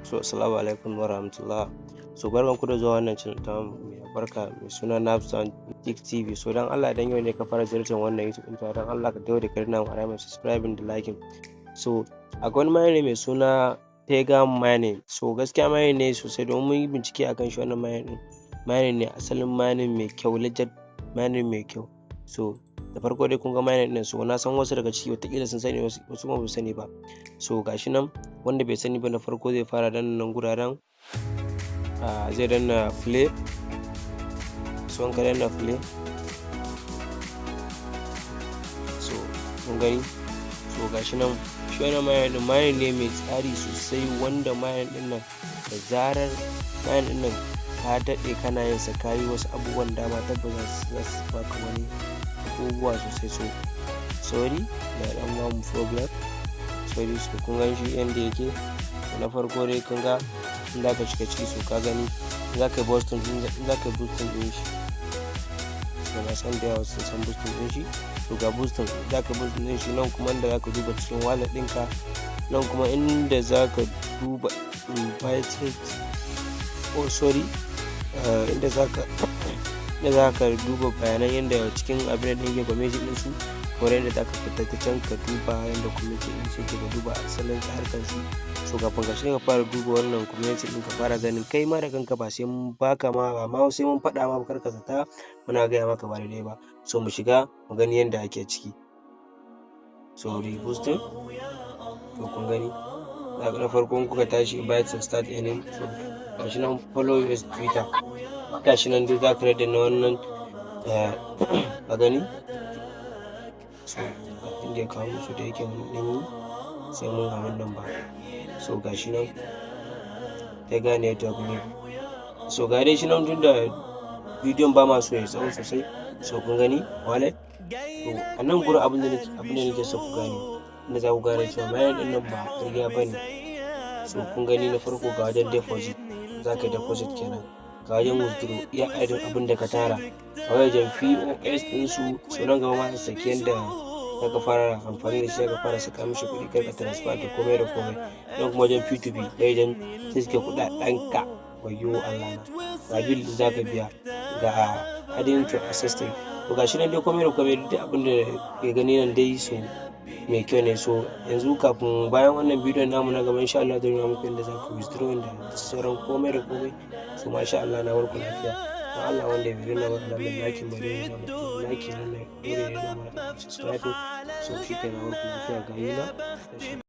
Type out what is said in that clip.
So assalamu alaikum wa rahmatullah. So barkanku da zuwa wannan channel tamu mai albarka mai suna Nafsan Tech TV. So dan Allah, idan yau ne ka fara ziyartar wannan YouTube ɗin, dan Allah ka daure ka danna alamar subscribing da liking. So akwai wani mining mai suna Tega Mining. So gaskiya mining ne sosai, domin mun yi bincike akan shi. Wannan mining ɗin, mining ne asalin mining mai kyau, legit mining mai kyau. So da farko dai kun ga mining ɗin. So na san wasu daga ciki wataƙila sun sani, wasu kuma ba su sani ba. So gashi nan, wanda bai sani ba, na farko zai fara danna nan guraren, zai danna play. So in ka danna play, so kun gani. So gashi nan, shi wannan mining ɗin, mining ne mai tsari sosai, wanda mining ɗin nan, da zarar mining ɗin nan ka daɗe kana yin sa, ka yi wasu abubuwan dama, tabbas za su baka wani abubuwa sosai. So sorry, na ɗan bamu problem, sorry. So kun gan shi yanda yake. Na farko dai kun ga in za ka shiga ciki, so ka gani, in za ka yi boosting, in za ka yi boosting ɗin shi. So na san da yawa sun san boosting ɗin shi. To ga boosting, za ka boosting ɗin shi. Nan kuma inda za ka duba cikin wallet ɗinka, nan kuma inda za ka duba invited, oh sorry, inda za ka duba bayanan yanda cikin abin da yake community ɗin su, kamar yadda za ka fita ta can ka duba yanda community ɗin su yake, ka duba asalin harkar su. So kafin ka shiga ka fara duba wannan community ɗin, ka fara ganin kai ma da kanka, ba sai mun baka ma ba ma sai mun faɗa ma ba, kar ka zata muna gaya maka ba daidai ba. So mu shiga mu gani yanda ake ciki. So boosting, to kun gani, na farko in kuka tashi invite and start earning. So gashi nan, follow us Twitter, gashi nan duk za ka na wannan ka gani. So inda ya kawo musu da yake mun ɗan yi sai mun ga wannan ba. So gashi nan, Tega Network ne. So ga dai shi nan, tunda bidiyon ba ma so ya tsawo sosai. So kun gani wallet. To a nan gurin, abin da nake so ku gane, inda za ku gane cewa mining ɗin nan ba ƙarya ba ne. So kun gani, na farko ga wajen deposit, za ka yi deposit kenan. Ga wajen withdraw, iya adadin abin da ka tara. A wajen POS ɗinsu. So nan gaba ma su saki yanda za ka fara amfani da shi, za ka fara saka mishi kuɗi, kar ka transfer da komai da komai. Nan kuma wajen P2P, da wajen sai kuɗaɗenka. Wayyo Allah na, ga bill za ka biya, ga adding to assistant. To ga shi nan dai, komai da komai, duk abin da ke gani nan dai, so mai kyau ne. So yanzu kafin bayan wannan bidiyon namu na gaba, insha Allah zai nuna muku yadda za ku withdraw da sauran komai da komai. So masha Allah, na barku lafiya. Don Allah, wanda bai nuna mana alamar liking ba, dai nuna mana like nan, dole ya nuna mana subscribe. So shi kenan, barku lafiya, ga yi na.